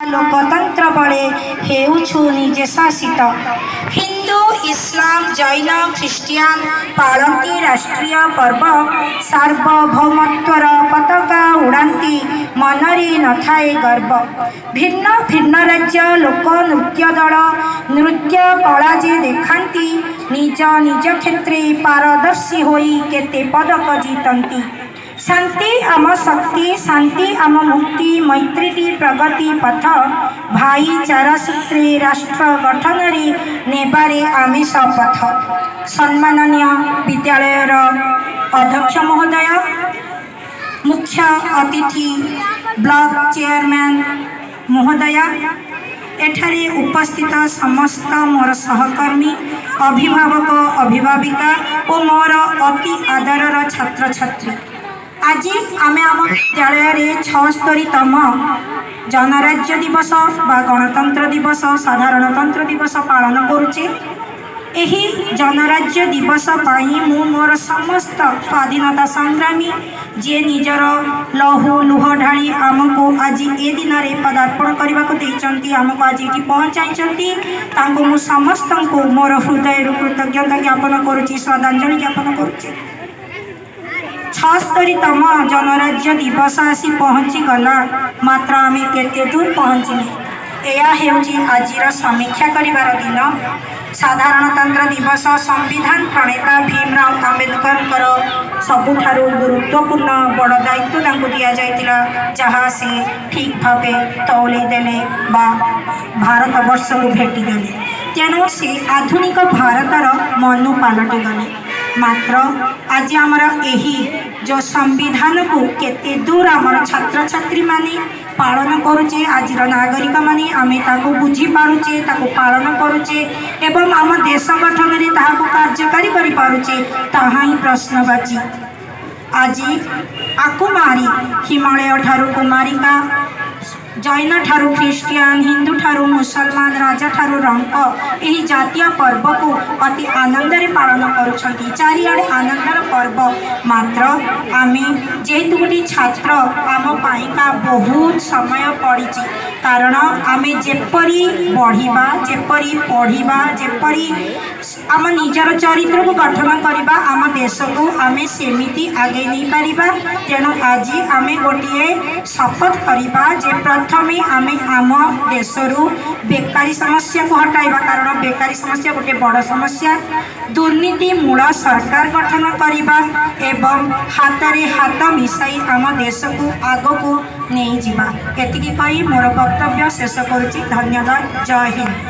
ଲୋକତନ୍ତ୍ର ବଳେ ହେଉଛୁ ନିଜେ ଶାସିତ। ହିନ୍ଦୁ, ଇସଲାମ, ଜୈନ, ଖ୍ରୀଷ୍ଟିଆନ ପାଳନ୍ତି ରାଷ୍ଟ୍ରୀୟ ପର୍ବ। ସାର୍ବଭୌମତ୍ୱର ପତାକା ଉଡ଼ାନ୍ତି, ମନରେ ନଥାଏ ଗର୍ବ। ଭିନ୍ନ ଭିନ୍ନ ରାଜ୍ୟ ଲୋକ ନୃତ୍ୟ ଦଳ ନୃତ୍ୟ କଳା ଯେ ଦେଖାନ୍ତି, ନିଜ ନିଜ କ୍ଷେତ୍ରେ ପାରଦର୍ଶୀ ହୋଇ କେତେ ପଦକ ଜିତନ୍ତି। ଶାନ୍ତି ଆମ ଶକ୍ତି, ଶାନ୍ତି ଆମ ମୁକ୍ତି, ମୈତ୍ରୀଟି ପ୍ରଗତି ପଥ। ଭାଇଚାରା ସୂତ୍ରେ ରାଷ୍ଟ୍ର ଗଠନରେ ନେବାରେ ଆମେ ଶପଥ। ସମ୍ମାନନୀୟ ବିଦ୍ୟାଳୟର ଅଧ୍ୟକ୍ଷ ମହୋଦୟ, ମୁଖ୍ୟ ଅତିଥି, ବ୍ଲକ ଚେୟାରମ୍ୟାନ୍ ମହୋଦୟା, ଏଠାରେ ଉପସ୍ଥିତ ସମସ୍ତ ମୋର ସହକର୍ମୀ, ଅଭିଭାବକ, ଅଭିଭାବିକା ଓ ମୋର ଅତି ଆଦରର ଛାତ୍ରଛାତ୍ରୀ, ଆଜି ଆମେ ଆମ ବିଦ୍ୟାଳୟରେ 76ତମ ଜନରାଜ୍ୟ ଦିବସ ବା ଗଣତନ୍ତ୍ର ଦିବସ, ସାଧାରଣତନ୍ତ୍ର ଦିବସ ପାଳନ କରୁଛେ। ଏହି ଜନରାଜ୍ୟ ଦିବସ ପାଇଁ ମୁଁ ମୋର ସମସ୍ତ ସ୍ୱାଧୀନତା ସଂଗ୍ରାମୀ, ଯିଏ ନିଜର ଲହୁ ଲୁହ ଢାଳି ଆମକୁ ଆଜି ଏ ଦିନରେ ପଦାର୍ପଣ କରିବାକୁ ଦେଇଛନ୍ତି, ଆମକୁ ଆଜି ଏଠି ପହଞ୍ଚାଇଛନ୍ତି, ତାଙ୍କୁ ମୁଁ ସମସ୍ତଙ୍କୁ ମୋର ହୃଦୟରୁ କୃତଜ୍ଞତା ଜ୍ଞାପନ କରୁଛି, ଶ୍ରଦ୍ଧାଞ୍ଜଳି ଜ୍ଞାପନ କରୁଛି। 76ତମ ଜନରାଜ୍ୟ ଦିବସ ଆସି ପହଞ୍ଚିଗଲା, ମାତ୍ର ଆମେ କେତେ ଦୂର ପହଞ୍ଚିଲେ, ଏହା ହେଉଛି ଆଜିର ସମୀକ୍ଷା କରିବାର ଦିନ। ସାଧାରଣତନ୍ତ୍ର ଦିବସ ସମ୍ବିଧାନ ପ୍ରଣେତା ଭୀମରାଓ ଆମ୍ବେଦକରଙ୍କର ସବୁଠାରୁ ଗୁରୁତ୍ୱପୂର୍ଣ୍ଣ ବଡ଼ ଦାୟିତ୍ୱ ତାଙ୍କୁ ଦିଆଯାଇଥିଲା, ଯାହା ସେ ଠିକ୍ ଭାବେ ତଉଲି ଦେଲେ ବା ଭାରତବର୍ଷକୁ ଭେଟି ଦେଲେ। ତେଣୁ ସେ ଆଧୁନିକ ଭାରତର ମନୁ ପାଲଟିଗଲେ। ମାତ୍ର ଆଜି ଆମର ଏହି ଯେଉଁ ସମ୍ବିଧାନକୁ କେତେ ଦୂର ଆମର ଛାତ୍ରଛାତ୍ରୀମାନେ ପାଳନ କରୁଛେ, ଆଜିର ନାଗରିକମାନେ ଆମେ ତାକୁ ବୁଝିପାରୁଛେ, ତାକୁ ପାଳନ କରୁଛେ ଏବଂ ଆମ ଦେଶ ଗଠନରେ ତାହାକୁ କାର୍ଯ୍ୟକାରୀ କରିପାରୁଛେ, ତାହା ହିଁ ପ୍ରଶ୍ନବାଚୀ। ଆଜି ଆକୁମାରୀ, ହିମାଳୟ ଠାରୁ କୁମାରିକା, ଜୈନ ଠାରୁ ଖ୍ରୀଷ୍ଟିଆନ, ହିନ୍ଦୁ ଠାରୁ ମୁସଲମାନ, ରାଜା ଠାରୁ ରଙ୍କ ଏହି ଜାତୀୟ ପର୍ବକୁ ଅତି ଆନନ୍ଦରେ ପାଳନ କରୁଛନ୍ତି। ଚାରିଆଡ଼େ ଆନନ୍ଦର ପର୍ବ। ମାତ୍ର ଆମେ ଯେହେତୁ ଗୋଟିଏ ଛାତ୍ର, ଆମ ପାଇଁକା ବହୁତ ସମୟ ପଡ଼ିଛି। କାରଣ ଆମେ ଯେପରି ବଢ଼ିବା, ଯେପରି ପଢ଼ିବା, ଯେପରି ଆମ ନିଜର ଚରିତ୍ରକୁ ଗଠନ କରିବା, ଆମ ଦେଶକୁ ଆମେ ସେମିତି ଆଗେଇ ନେଇପାରିବା। ତେଣୁ ଆଜି ଆମେ ଗୋଟିଏ ଶପଥ କରିବା ଯେ ପ୍ରଥମେ ଆମେ ଆମ ଦେଶରୁ ବେକାରୀ ସମସ୍ୟାକୁ ହଟାଇବା, କାରଣ ବେକାରୀ ସମସ୍ୟା ଗୋଟେ ବଡ଼ ସମସ୍ୟା। ଦୁର୍ନୀତି ମୂଳ ସରକାର ଗଠନ କରିବା ଏବଂ ହାତରେ ହାତ ମିଶାଇ ଆମ ଦେଶକୁ ଆଗକୁ ନେଇଯିବା। ଏତିକି କହି ମୋର ବକ୍ତବ୍ୟ ଶେଷ କରୁଛି। ଧନ୍ୟବାଦ। ଜୟ ହିନ୍ଦ।